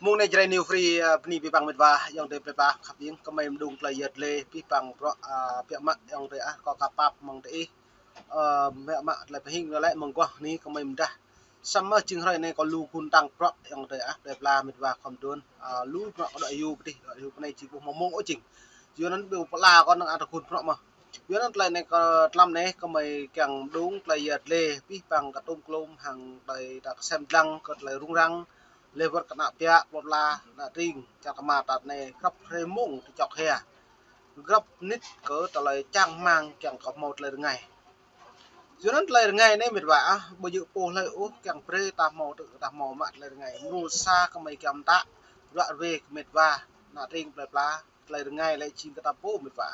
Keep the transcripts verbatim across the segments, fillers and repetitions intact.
Mông anai Jrai New Free, ơ, bơni abih bang met wa, ayŏng adơi plơi pla khăp hing, kơmơi mơđung tơlơi yăt lĕ abih bang bruă, ơ, biă mă ayŏng adơi ah, kâo ka pap mơ̆ng adih, ơ, biă mă tơlơi pơhing lĕ mơguah anai kơmơi mơdah. Samơ̆ jing hrơi anai kâo lu gun tăng bruă ayŏng adơi ah, plơi pla met wa khŏm đuôn, ơ, lu bruă kâo dŏ hyu pơ adih, dŏ hyu pơ anai či ƀuh mơ̆ng mông ôh jing. Yua anŭn ƀu pơala kâo năng ăt gun bruă mơ̆. Yua anŭn tơlơi anai kơ tlam anai kơmơi kiăng mơđung tơlơi yăt lĕ abih bang kơ tŭm klum hăng tơlơi ta kơsem dlăng kơ tơlơi rŭng răng, lĕ wơ̆t kơ ană biă, plơi pla, ană tring, čar kơmă ta anai grăp hrơi mông tơčŏk hia. Grăp mơnit kơ tơlơi čang rơmang kiăng kơ hmâo tơlơi rơngai. Yua anŭn tơlơi rơngai anai met wa ah, ƀu djơ̆ pô hlơi ôh kiăng brơi ta hmâo tơ, ta hmâo mă tơlơi rơngai. Mrô sa kơmơi kiăng mơtă, ruă ruê kơ met wa, ană tring plơi pla, tơlơi rơngai lĕ jing kơ ta pô met wa.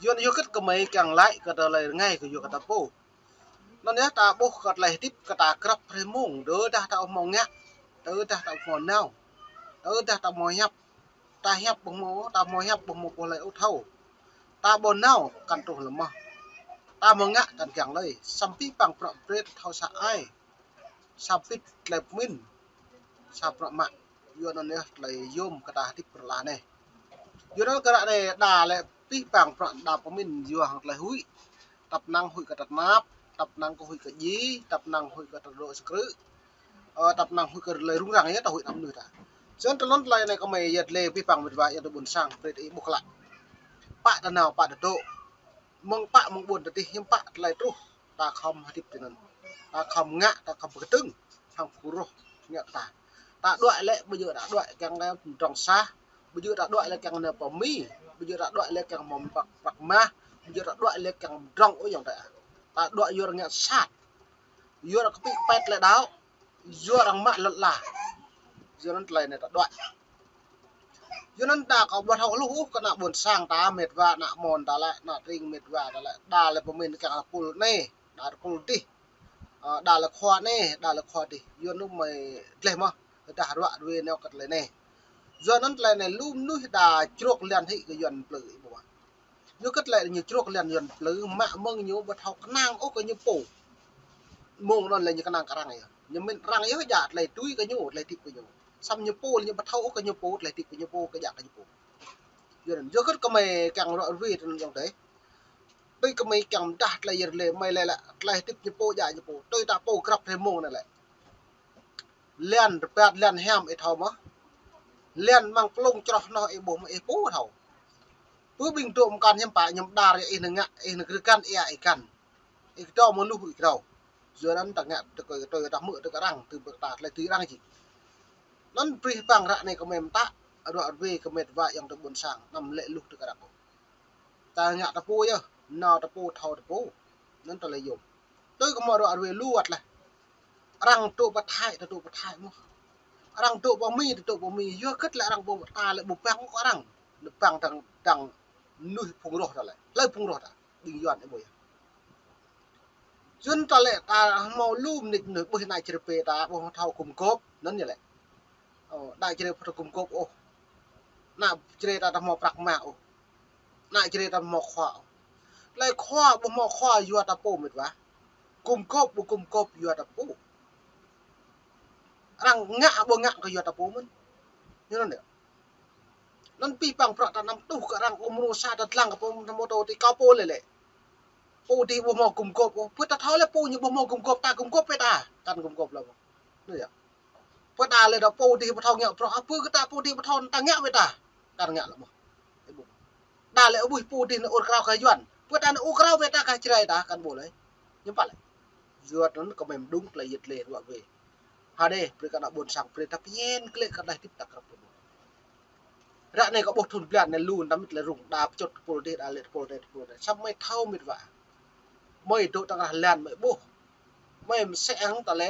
Yua anŭn yua hơget kơmơi kiăng laĭ kơ tơlơi rơngai kơ yua kơ ta pô. Anŭn yơh ta ƀuh kơ tơlơi hơdip kơ ta grăp hrơi mông, tơdah ta ƀu hmâo ngă, tơdah ta ƀu hmâo nao, tơdah ta ƀu hmâo hiăp, ta hiăp ƀu hmâo, ta ƀu hmâo hiăp ƀu hmâo pô hlơi ôh thâo. Ta ƀu nao kăn truh lơ̆m mơ̆. Ta ƀu ngă kăn kiăng lơi, samơ̆ abih bang bruă brơi ta thâo sa ai. Sa pit tơlơi pơmĭn, sa bruă mă. Yua anŭn yơh tơlơi yôm kơ ta hơdip pơ rơla anai. Yua anŭn kơ ră anai đa lĕ abih bang bruă đa pơmĭn yua hăng tơlơi huĭ. Tăp năng huĭ kơ tơnap, tăp năng kơ huĭ kơ djai, tăp năng huĭ kơ tơdrŏ sơkrư̆. Ơ, tăp năng huĭ kơ tơlơi rŭng răng yơh ta huĭ anăm mơnuih ta. Yua anŭn tơlơi anai kơmơi yăt lĕ abih bang met wa ayŏng adơi ƀôn sang brơi ta ih ƀuh klă. Pă ta nao, pă ta dŏ. Mơ̆ng pă mơ̆ng ƀôn ta adih hiư̆m pă tơlơi truh, ta khŏm hơdip tui anŭn. Ta khŏm ngă, ta khŏm pơkơdơ̆ng hăng phung roh ngă kơ ta. Ta đuaĭ lĕ ƀu djơ̆ ta đuaĭ kiăng nao pơdrŏng sah, ƀu djơ̆ ta đuaĭ lĕ kiăng nao pơ Mi, ƀu djơ̆ ta đuaĭ lĕ kiăng hmâo prăk, prăk mah, ƀu djơ̆ ta đuaĭ lĕ kiăng pơdrŏng ôh ayŏng adơi ah. Ta đuaĭ yua arăng ngă sat, yua arăng kơpĭ pĕt tơlơi đaŏ, yua arăng mă lŏn ala. Yua anŭn tơlơi anai ta đuaĭ. Yua anŭn ta kâo ƀu thâo hluh ôh kơ ană ƀôn sang ta met wa, ană mơ̆n ta lĕ, ană tring met wa ta lĕ, đa lĕ pơmĭn kiăng tơpul anai, đa tơpul adih. Ơ, đa lĕ khua anai, đa lĕ khua adih. Yua anŭn mơi gleh mơ̆, tơdah ruă ruê nao kơ tơlơi anai. Yua anŭn tơlơi anai lu mơnuih đa čruk liăn hĭ kơ Yuan plư ih ƀuh. Yua hơget lĕ ñu čruk liăn Yuan plư, mă mơ̆ng ñu ƀu thâo kơnang ôh kơ ñu pô. Mông anŭn lĕ ñu kơnang kơ arăng yơh. Ñu mĭn arăng yơh djă tơlơi tui kơ ñu, tơlơi hơdip kơ ñu. Samơ̆ ñu pô lĕ ñu ƀu thâo ôh kơ ñu pô, tơlơi hơdip kơ ñu pô, kơ djă kơ ñu pô. Yua anŭn, yua hơget kơmơi kiăng ruă ruê tui anŭn ayŏng adơi. Tui kơmơi kiăng mơdah tơlơi yăt lĕ, mơi lĕ lĕ, tơlơi hơdip ñu pô, djă ñu pô. Tui ta pô grăp hrơi mông anai lĕ. Liăn rơbat, liăn hiam ih thâo mơ̆. Liăn amăng plông čroh anŏ ih ƀuh mơ̆, ih pô thâo. Pơ ƀing dŏ mơkăn hiư̆m pă ñu pơđar ih nao ngă, ih nao krư̆ găn, ih ă ih găn. Ih kơdâo mơnuih ih kơdâo. Yua anŭn ta ngă tơkơi kơtơi ta hmư̆ tơkơi arăng, tơbơ̆k ta tơlơi tui arăng jing. Anŭn abih bang ră anai kơmơi mơtă, ruă ruê kơ met wa ayŏng adơi ƀôn sang, anăm lĕ hluh tơkơi arăng. Ta ngă ta pô yơh, nao ta pô thâo ta pô. Anŭn tơlơi yôm. Tui kơ mơ̆ ruă ruê lu wơ̆t leh. Arăng dŏ pơ Thái, ta dŏ pơ Thái mơ̆. Arăng dŏ pơ Mi, ta dŏ pơ Mi. Yua hơget lĕ arăng ƀu, ta lĕ ƀu bang kơ arăng. Lĕ bang dang, dang mơnuih phung roh ta lĕ. Hlơi phung roh ta. Ƀing Yuan ih ƀuh yơh. Yua anŭn ta lĕ ta hmâo lu mơnit mơnuih ƀuh ană Jrai pơ ta ƀu thâo gum gôp, anŭn yơh lĕ. Ơ, ană Jrai ƀu thâo gum gôp ôh. Ană Jrai ta ƀu hmâo prăk mah ôh. Ană Jrai ta ƀu hmâo khua ôh. Tơlơi khua ƀu hmâo khua yua ta pô met wa. Gum gôp ƀu gum gôp yua ta pô. Arăng ngă ƀu ngă kơ yua ta pô mơ̆n. Yua anŭn yơh. Anŭn abih bang bruă ta anăm tuh kơ arăng ôh, mrô sa ta dlăng kơ pô mơtô tui kâo pô lĕ lĕ. Pô adih ƀu hmâo gum gôp ôh. Pơ ta thâo lĕ pô ñu ƀu hmâo gum gôp, ta gum gôp pơ ta. Kăn gum gôp lĕ ƀu. Anŭn yơh. Pơ ta lĕ đa pô adih ƀu thâo ngă bruă, pơ kơ ta pô adih ƀu thâo ta ngă wơ̆t ta. Kăn ngă lĕ mơ̆. Đa lĕ ƀuh pô adih nao ur krao kơ Yuan. Pơ ta nao ur krao wơ̆t ta kơ Jrai ta kăn ƀuh lĕ. Hiư̆m pă lĕ. Yua anŭn kơmơi mơđung tơlơi yăt lĕ ruă ruê. Hơdai, brơi kơ ană ƀôn sang, brơi ta pơñen klĕ kơ tơlơi hơdip ta krăp tơpul. Ră anai kâo ƀuh thun blan anai lu anăm mĭt lĕ rŭng, đa pơčŭt tơpul adih, đa lĕ tơpul adih, tơpul adih. Samơ̆ mơi thâo met wa. Mơi dŏ tơngan lan mơi ƀuh. Mơi mơsĕ hăng ta lĕ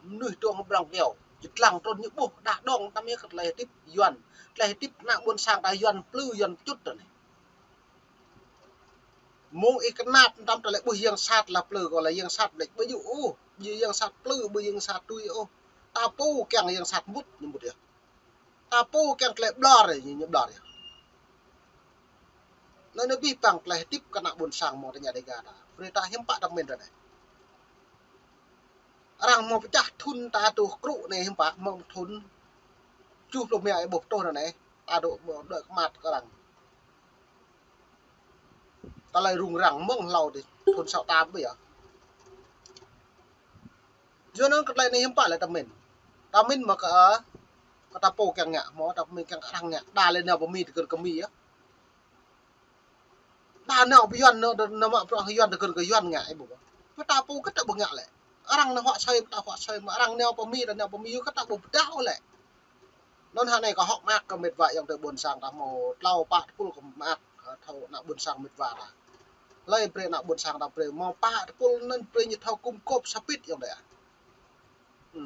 mơnuih dŏ hăng ƀrăng kơyâo. Jơt lăng trŭn ñu ƀuh, đah đong tăm yơh kơ tơlơi hơdip Yuan. Tơlơi hơdip ană ƀôn sang ta Yuan plư, Yuan pơčŭt ta anai. Mông ih kơnap tăm ta lĕ ƀuh yang sat lah plư kơ lah yang sat blĕč ƀu djơ̆ ôh. Ƀu djơ̆ yang sat plư, ƀu djơ̆ yang sat tui ôh. Ta pô kiăng yang sat mŭt, ñu mŭt yơh. Ta pô kiăng tơlơi ƀlŏr, ñu, ñu ƀlŏr yơh. Anŭn abih bang tơlơi hơdip kơ ană ƀôn sang mơ̆ng ta ña Dêga ta. Brơi ta hiư̆m pă ta mĭn ră anai. Arăng hmâo pơčah thun ta tŭ krŭ anai hiư̆m pă mơ̆ng thun Čuh pluh mia ih ƀuh tuh anai, ta dŏ, dŏ kơ măt kơ arăng. Ta lĕ rŭng răng mơ̆ng hlâo dih, thun sŏ tam ƀiă. Yua anŭn kơ tơlơi anai hiư̆m pă lĕ ta mĭn. Ta mĭn mă kơ, kơ ta pô kiăng ngă, mă ta mĭn kiăng arăng ngă. Đa lĕ nao pơ Mi tơgơ̆n kơ Mi yơh. Đa nao pơ Yuan, nao, nao mă bruă Yuan tơgơ̆n kơ Yuan ngă ih ƀuh. Pơ ta pô kơ ta ƀu ngă lĕ. Arăng nao huă asơi, ta huă asơi, mă arăng nao pơ Mi, ta nao pơ Mi, kơ ta ƀu pơdah ôh lĕ. Anŭn hơnai kâo hơ̆k mơak kơ mĕt wa ayŏng adơi ƀôn sang ta hmâo tlâo pă tơpul kơ mơak, ơ, thâo ană ƀôn sang mĕt wa ta. Hlơi brơi ană ƀôn sang ta brơi hmâo pă tơpul anŭn brơi ñu thâo gum gôp sa pit ayŏng adơi ah. Ư.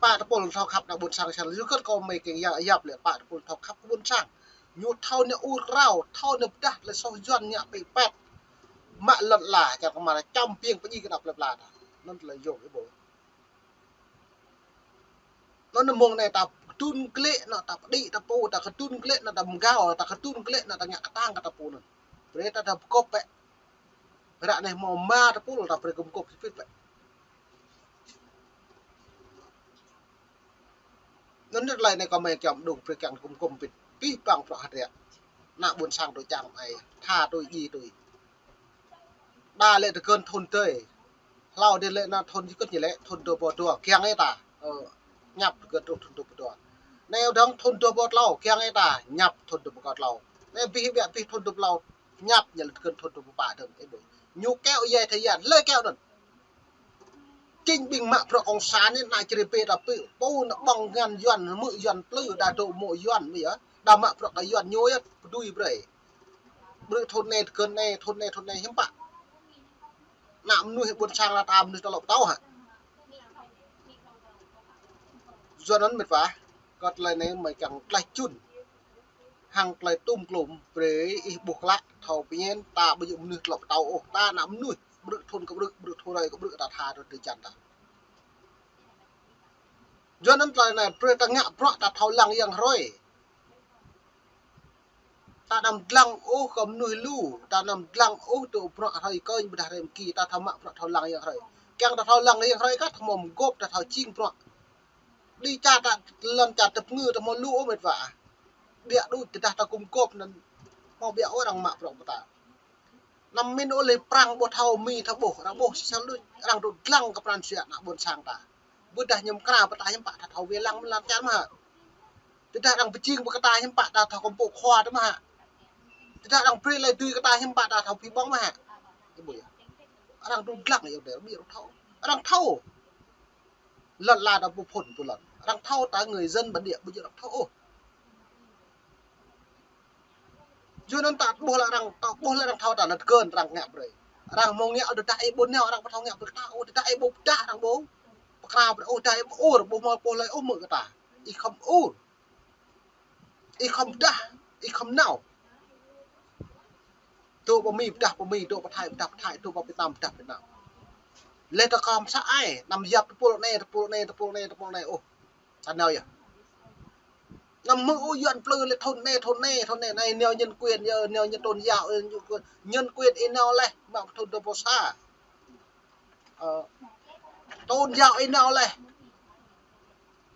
Pă tơpul thâo khăp ană ƀôn sang sang, yua kơ kâo mơi kiăng yap, yap lĕ pă tơpul thâo khăp kơ ƀôn sang. Ñu thâo nao ur krao, thâo nao pơdah tơlơi soh Yuan ngă pĕ pĕt. Mă lŏn ala, čang kơ mă čăm piêng pơdjai kơ ană plơi pla ta. Anŭn tơlơi yôm ih ƀuh. Anŭn mơ̆ng anai ta kơdŭn klĕ, anŭn ta pơđĭ ta pô, ta kơdŭn klĕ, anŭn ta mơgao, ta kơdŭn klĕ, anŭn ta ngă kơtang kơ ta pô anŭn. Brơi ta, ta pơgôp pĕ. Ră anai hmâo rơma tơpul ta brơi gum gôp sa pit pĕ. Anŭn tơlơi anai kâo mơi kiăng mơđung brơi kiăng gum gôp pit. Pih păng bruă hơdră. Ană ƀôn sang tui čang ai, tha tui djai tui. Đa lĕ tơgơ̆n thun tơi. Hlâo dih lĕ anŭn thun jơkŭt ñu lĕ, thun dua pluh dua, kiăng ih ta. Ơ, ñăp tơgơ̆n truh thun dua pluh dua. Anai dơ̆ng thun dua pluh tlâo, kiăng ih ta, ñăp thun dua pluh tlâo. Anai bih ƀiă bih thun dua pluh tlâo, ñăp ñu lĕ tơgơ̆n thun dua pluh pă dơ̆ng ih ƀuh. Ñu keo yai tha yan, lĕ keo anŭn. Čing ƀing mă bruă kông san anai, ană čơrê pê ta pê, pô ană ƀơ̆ng ngăn Yuan, mư̆ Yuan plư, đa dŏ mơ̆ Yuan mơ̆ yơh. Đa mă bruă kơ Yuan ñu yơh, pơdui brơi. Brơi thun anai, tơgơ̆n anai, thun anai, thun anai, hiư̆m pă. Ană mơnuih ƀôn sang ta, ta mơnuih ta lŏ pơtao hă. Yua anŭn mĕt wa, kơ tơlơi anai mơi kiăng tlaih čun. Hăng tơlơi tum klum, brơi ih ƀuh klă, thâo pơñen, ta ƀu djơ̆ mơnuih ta lŏ pơtao ôh, ta ană mơnuih, brơi thun kơ brơi, brơi thun hrơi kơ brơi ta tha tơ drơi jan ta. Yua anŭn tơlơi anai, brơi ta ngă bruă ta thâo lăng yang hrơi. Ta anăm dlăng ôh kơ mơnuih lu, ta anăm dlăng ôh tơ bruă hrơi kơñ ƀôdah hrơi mơki, ta thâo mă bruă thâo lăng yang hrơi. Kiăng ta thâo lăng yang hrơi kah, ta hmâo mơgôp, ta thâo jing bruă. Đĭ čar ta, lŏn čar ta pơngư ta hmâo lu ôh mĕt wa. Ƀiă đôč tơdah ta gum gôp anŭn hmâo ƀiă ôh arăng mă bruă kơ ta. Anăm mĭn ôh lĕ Prăng ƀu thâo, Mi thâo ƀuh, arăng ƀuh sĭt sel đôč, arăng dŏ dlăng kơ pran jua ană ƀôn sang ta. Ƀôdah ñu mơkra pơtă hiư̆m pă ta thâo wai lăng mơ̆n lŏn čar mơ̆ hă. Tơdah arăng pơjing pơkă ta hiư̆m pă ta thâo kơmpôk khua ta mơ̆ hă. Tơdah arăng brơi tơlơi dưi kơ ta hiư̆m pă ta thâo phi ƀơ̆ng mơ̆ hă. Ih ƀuh yơh. Arăng dŏ dlăng yơh, ƀiă arăng thâo. Arăng thâo. Lŏn ala ta pô phŭn pô lŏn. Arăng thâo ta người dân bản địa ƀu djơ̆ arăng thâo ôh. Yua anŭn ta ƀuh lĕ arăng, ta ƀuh lĕ arăng thâo ta anŭn tơgơ̆n arăng ngă brơi. Arăng hmâo ngă ôh tơdah ih ƀu nao arăng ƀu thâo ngă brơi ta ôh, tơdah ih ƀu pơdah arăng ƀu pơkra brơi ôh, tơdah ih ƀu ur, ƀu hmâo pô hlơi ôh mơ̆ kơ ta. Ih khŏm ur. Ih khŏm pơdah, ih khŏm nao. Dŏ pơ Mi pơdah pơ Mi, dŏ pơ Thái pơdah pơ Thái, dŏ pơ Việt Nam pơdah Việt Nam. Lĕ ta khŏm sa ai, anăm yap tơpul anai, tơpul anai, tơpul anai, tơpul anai ôh. Ta nao yơh. Anăm hmư̆ ôh Yuan plư lĕ thun anai, thun anai, thun anai, anai nao nhân quyền, yơh nao nhân tôn giáo, ơ, nhân quyền, nhân quyền ih nao laih, mă thun dua pluh sa. Ơ, tôn giáo ih nao laih.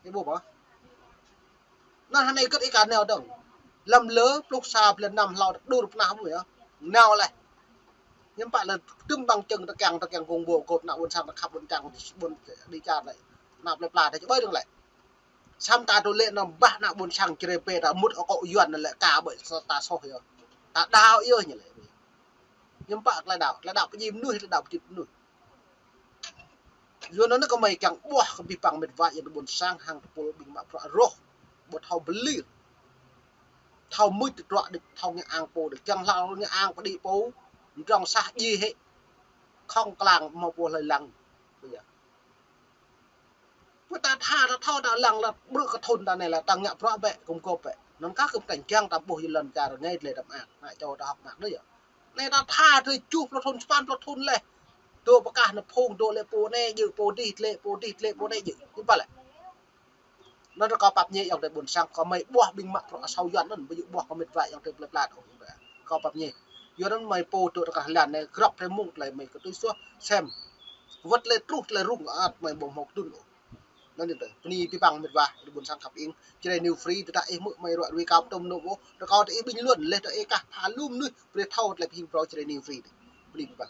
Ih ƀuh mơ̆. Anŭn hơnai gơ̆t ih ka nao dơ̆ng. Lăm lơ pluh sa blan năm hlâo ta đur pơnah ƀu yơh. Nao laih. Hiư̆m pă lĕ tơm ƀăng čơ̆ng ta kiăng, ta kiăng gum gôp ană ƀôn sang ta khăp ƀôn čang ƀôn đĭ čar lĕ. Ană plơi pla ta čơƀơi dơ̆ng lĕ. Samơ̆ ta dŏ lĕ anăm bah ană ƀôn sang čơrê pê ta mŭt akŏ Yuan anŭn lĕ ka ƀơi sa ta soh yơh. Ta đaŏ yơh ñu lĕ. Hiư̆m pă tơlơi đaŏ, tơlơi đaŏ pơdjai mơnuih, tơlơi đaŏ pơdjai mơnuih. Yua anŭn kơ mơi kiăng ƀuah kơ abih bang mĕt wa ayŏng adơi ƀôn sang hăng tơpul ƀing mă bruă rŏh. Ƀu thâo pơlir. Thâo mŭt tơdruă đĭ, thâo ngă ang pô đĭ. Kiăng hlâo ngă ang pơđĭ pô. Mdrŏng sah djai hĕ. Khŏng klang hmâo pô hlơi lăng. Ƀu yơh. Pơ ta tha ta thâo ta lăng lĕ brơi kơ thun ta anai lĕ ta ngă bruă bĕ, gum gôp bĕ. Anŭn kah kơ pơkăñ kiăng ta ƀuh yơh lŏn čar rơngai tơlơi ta mơak, ngă čô ta hơ̆k mơak đôč yơh. Anai ta tha tơlơi tơjuh pluh thun, sapăn pluh thun laih. Dŏ pơkah ană phung, dŏ lĕ pô anai djơ̆, pô dih lĕ, pô dih lĕ, pô anai djơ̆. Hiư̆m pă lĕ. Anŭn kâo pap ñe ayŏng adơi ƀôn sang, kơ mơi ƀuah ƀing mă bruă asâo Yuan anŭn, ƀu djơ̆ ƀuah kơ mĕt wa ayŏng adơi plơi pla ôh. Kâo pap ñe. Yua anŭn mơi pô dŏ tơkrah lan anai, grăp hrơi mông tơlơi mơi kơ tui suaih, sem. Wơ̆t tơlơi truh tơlơi rŭng ăt mơi ƀu hmâo kơdŭn ôh. Anŭn yơh tơ, bơni abih bang mĕt wa, ƀôn sang khăp ing, Jrai New Free, tơdah ih hmư̆ mơi ruă rui kâo tơm nô ƀôh, rơkâo tơ ih ƀing luăn, laih tơ ih kah pha lŏm mơnuih, brơi thâo tơlơi pơhiăp phrâo Jrai New Free. Bơni abih bang.